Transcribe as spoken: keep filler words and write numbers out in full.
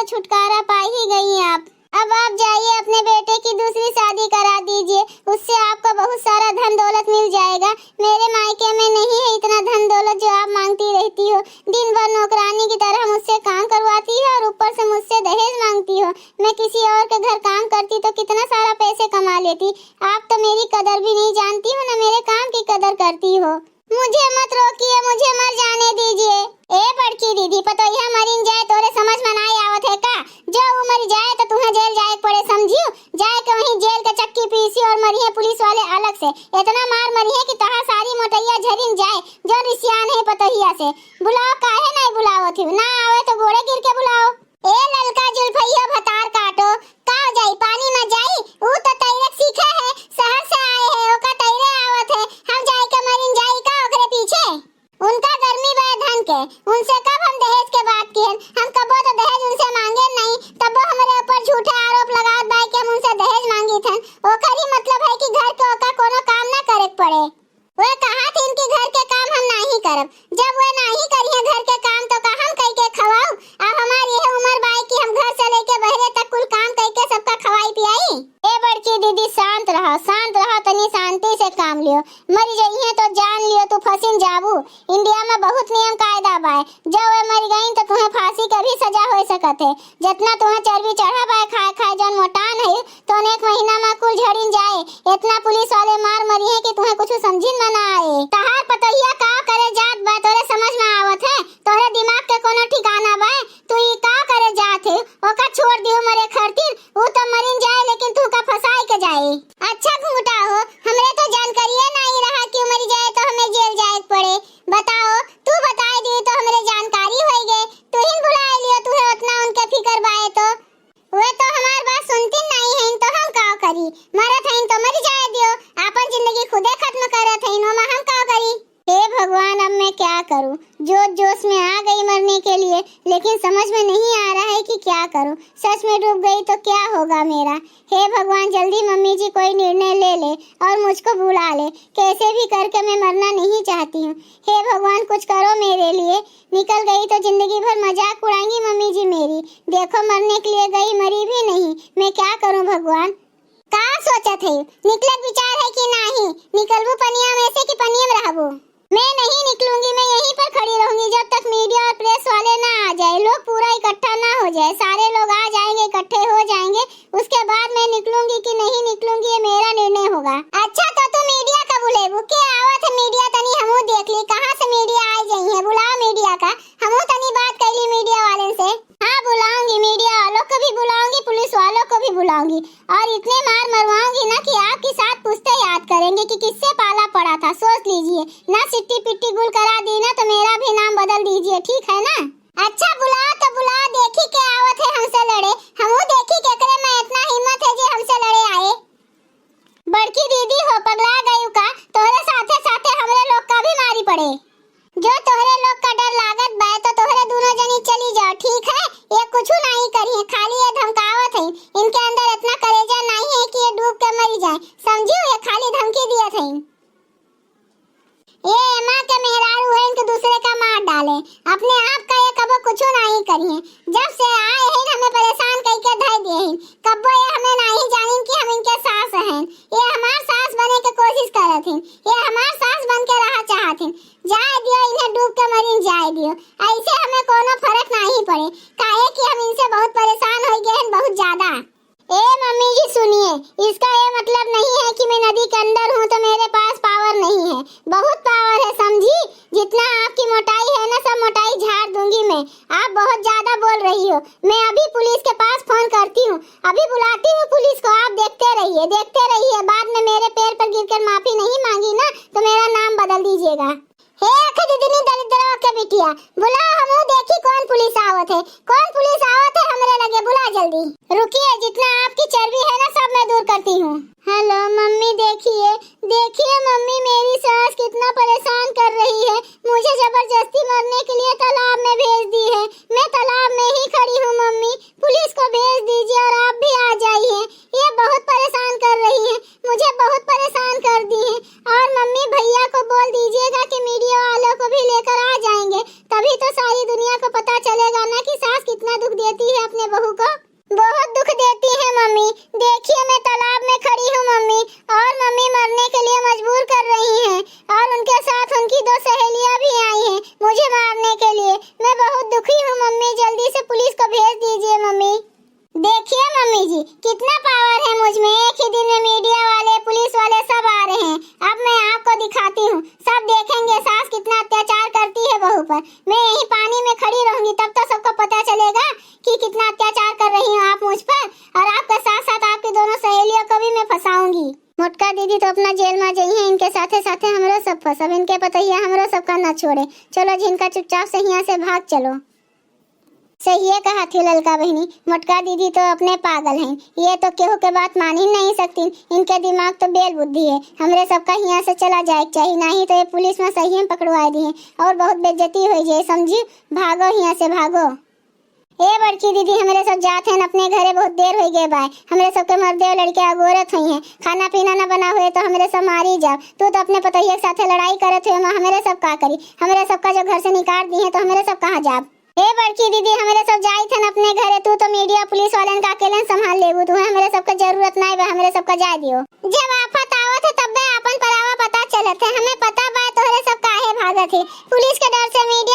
छुटकारा पा ही गई आप। अब आप जाइए, अपने बेटे की दूसरी शादी करा दीजिए, उससे आपको बहुत सारा धन दौलत मिल जाएगा। मेरे मायके में नहीं है इतना धन दौलत जो आप मांगती रहती हो। दिन भर नौकरानी की तरह मुझसे काम करवाती हो और ऊपर से मुझसे दहेज मांगती हो। मैं किसी और के घर काम करती तो कितना सारा पैसे कमा लेती। आप तो मेरी कदर भी नहीं जानती हो, ना मेरे काम की कदर करती हो। मुझे मत रोकिए, मुझे मर जाने दीजिए। ए बड़की दीदी, पतोहिया मरिन जाए, तोरे समझ में नाई आवत है का? जो ऊ मरि जाए तो तुहें जेल जाए के पड़े, समझियो? जाए के वहीं जेल के चक्की पीसी और मरिहे पुलिस वाले अलग से। इतना मार मरिहे कि तहार सारी मोटैया झरिन जाए, जो रिसियान है पतोहिया से। बुलाओ, काहे नाई बुलावत हो? ना आवे तो गोड़े गिर के बुलाओ। ए ललका जुल्फैया भतार काटो, का जाई, पानी में जाई? ऊ तो तैरक सीखे है, शहर से आए है, ओका तैरे आवत है। हम जाए के मरिन जाई का ओकरे पीछे? उनका गर्मी बा धन के, उनसे कब हम दहेज के बात किहन? हम कबो तो दहेज उनसे मांगे नहीं, तबो हमरे ऊपर झूठे आरोप लगावत बा कि हम उनसे दहेज मांगी थन। ओकर ही मतलब है कि घर के ओका कोनो काम ना करे के पड़े। वे कहा थीन कि घर के काम हम नाही करब। जब वे नाही करिहे घर के काम तो का हम कई के खवाऊ? अब हमार यह उम्र बाय कि हम घर से लेके बहरे तक कुल काम कई के सबका खवाई पियाई। ए बड़की दीदी, शांत रहो, शांत रहो, तनी शांति से काम लियो। मर जइहे तो जान लियो तू फंसिन जाबू। इंडिया में बहुत नियम कायदा बाय, जब वे मर गईन तो तुम्हें फांसी के भी सजा हो सकत है। जितना तुम्हें चर्बी चढ़ा बाय खाए खाए जौन मोटान है, तो एक महीना में कुल झड़िन जाए। इतना पुलिस वाले मार मरी है कि तुम्हें कुछ समझिन में ना आए। तहार पतोहिया का करे जात बा, तोरे समझ में आवत है? तोरे दिमाग के कोनो ठिकाना बा? तू ई का करे जात है? ओका छोड़ दियो मरे खरतिर, ऊ तो मरिन जाए लेकिन तू का फंसाए के जाए। अच्छा घुंघटा हो, हमरे तो जानकारिये नाई रहा कि मरी जाए तो हमें जेल जाए के पड़े। बताओ, तू बताए दी तो हमरे जानकारी होई गए। तू ही भुलाए लियो, तुहे उतना उनके फिकर बाए तो। वे तो हमार बात सुनती नहीं है, तो हम का करी? मरत हैं तो मर जाए दियो, आपन जिंदगी खुदे खत्म करत हैं, ओमा हम का करी? हे भगवान, अब मैं क्या करूं? जोश जोश में आ गई मरने के लिए, लेकिन समझ में नहीं आ रहा है कि क्या करूं। सच में डूब गई तो क्या होगा मेरा? हे भगवान, जल्दी मम्मी जी कोई निर्णय ले ले और मुझको बुला ले। कैसे भी करके मैं मरना नहीं चाहती हूँ। हे भगवान, कुछ करो मेरे लिए। निकल गई तो जिंदगी भर मजाक उड़ाएंगी मम्मी जी मेरी। देखो, मरने के लिए गई, मरी भी नहीं। मैं क्या करूं भगवान? का सोचत है? निकले के विचार है कि नाही? निकलबू पनिया में से कि पनिया में रहबू? मैं नहीं निकलूंगी, मैं यहीं पर खड़ी रहूंगी जब तक मीडिया और प्रेस वाले ना आ जाए, लोग पूरा इकट्ठा ना हो जाए। सारे लोग आ जाएंगे, इकट्ठे हो जाएंगे, उसके बाद मैं निकलूंगी कि नहीं निकलूंगी, ये मेरा निर्णय होगा। अच्छा, तो तू मीडिया का बुलेबू? के आवत है मीडिया, तनी हमहू देख ली, कहाँ से मीडिया आ जाई है? बुलाओ मीडिया का, हमहू तनी बात कर ली मीडिया वाले से। हाँ, बुलाऊंगी, मीडिया वालों को भी बुलाऊंगी, पुलिस वालों को भी बुलाऊंगी, और इतने मार मरवाऊंगी ना कि आपकी सात पुश्ते याद करेंगे कि किससे पाला पड़ा था। सोच लीजिए, ना सिट्टी पिट्टी गुल करा दी ना, तो मेरा भी नाम बदल दीजिए, ठीक है ना? अच्छा, बुलाओ तो बुलाओ, देखी के आवत है हमसे लड़े, हमहू देखी केकरे में इतना हिम्मत है जे हमसे लड़े आए। बड़की दीदी हो, पगला गयू का? तोहरे साथे साथे हमरे लोग का भी मारी पड़े। जो तोहरे लोग का डर लागत बा, तो तोहरे दोनों जनी चली जाओ, ठीक है? ये कुछ नहीं करिए, खाली ये धमकावत है। इनके अंदर इतना करेजा नहीं है कि ये डूब के मरी जाए, समझियो? ये खाली धमकी दियत है। ये एमा के मेहरारू है, इनके दूसरे का मार डाले, अपने आप का ये कबो कुछ नहीं करिए। जब से आए हैं, हमें परेशान करके धर दिए हैं। कब्बो ये हमें नहीं जानिन कि हम इनके सास हैं। ये हमार सास बने के कोशिश करत हैं, ये हमार सास बन के रहा चाहत हैं। जाए दियो, इन्हें डूब के मरिन जाए दियो, ऐसे हमें कोनो फर्क नहीं पड़े, काहे कि हम इनसे बहुत परेशान हो गए हैं, बहुत ज्यादा। ए मम्मी जी सुनिए, इसका ये मतलब नहीं है कि मैं नदी के अंदर हूँ तो मेरे पास पावर नहीं है, बहुत पावर है, समझी? जितना आपकी मोटाई है ना, सब मोटाई झाड़ दूंगी मैं। आप बहुत ज्यादा बोल रही हो। मैं अभी पुलिस के पास फोन करती हूँ, अभी बुलाती हूँ पुलिस को। आप देखते रहिए, देखते रहिए, बाद में मेरे पैर पर गिरकर माफी नहीं मांगी ना, तो मेरा नाम बदल दीजिएगा। हे अख दीदिनी दलिद्रवा के बिटिया, बुलाओ, हमहू देखी कौन पुलिस आवत है, कौन पुलिस आवत है हमरे लगे, बुला जल्दी। रुकिए, जितना आपकी चर्बी है ना, सब मैं दूर करती हूँ। हेलो मम्मी, देखिए, देखिए मम्मी, मेरी सास कितना परेशान कर रही है। मुझे जबरदस्ती मरने के लिए तालाब में भेज दी है। मैं तालाब में ही खड़ी हूँ मम्मी, पुलिस को भेज दीजिए और आप भी आ जाइए। ये बहुत परेशान कर रही है, मुझे बहुत परेशान कर दी है। और मम्मी, भैया को बोल दीजिएगा कि मीडिया वालों को भी लेकर आ जाएंगे, तभी तो सारी दुनिया को पता चलेगा ना कि सास कितना दुख देती है अपने बहू मैं बहुत दुखी हूँ मम्मी, जल्दी से पुलिस को भेज दीजिए मम्मी। देखिए मम्मी जी, कितना पावर है मुझ में। एक ही दिन में मीडिया वाले, पुलिस वाले सब आ रहे हैं। अब मैं आपको दिखाती हूँ, सब देखेंगे सास कितना अत्याचार करती है बहू पर। मैं यहीं पानी में खड़ी रहूंगी, तब तो सबको पता चलेगा कि कितना अत्याचार कर रही हो आप मुझ पर, और आपके साथ साथ आपकी दोनों सहेलियों को भी मैं फंसाऊंगी। मोटका दीदी तो अपना जेल में जइहैं, इनके साथे साथे हमरो सब फंसब, इनके पतोहिया हमरो सबका न छोड़े। चलो जिनका चुपचाप से हियाँ से भाग चलो। सहिए कहत ही ललका बहिनी, मोटका दीदी तो अपने पागल हैं, ये तो केहू के बात मान ही नहीं सकतीन, इनके दिमाग तो बेल बुद्धि है। हमरे सबका हियाँ से चला जाए के चाही, नाही तो ये पुलिस में सहिए में पकड़वाए दिहैं और बहुत बेइज्जती होइ जाए, समझी? भागो हियाँ से, भागो। ए बड़की दीदी, हमरे सब जात हैं अपने घरे, बहुत देर होइ गए बाय। हमरे सबके मरदेव लड़के अगोरत हुई हैं, खाना पीना न बना हुए तो हमरे सब मारी जाब। तू तो अपने पतोहिया के साथे लड़ाई करत हुए, माँ हमरे सब का करी? हमरे सबका जो घर से निकाल दिहैं तो हमरे सब कहाँ जाब? ए बड़की दीदी, हमरे सब जाइत हन अपने घरे, तू तो मीडिया पुलिस वालन का अकेले संभाल लेबू, तुहे हमरे सबके जरूरत नाई बा, हमरे सबका जाए दियो। जब आफत आवत है तब्बे आपन परावा पता चलत है, हमें पता बा तोहरे सब काहे भागत है। पुलिस के डर से मीडिया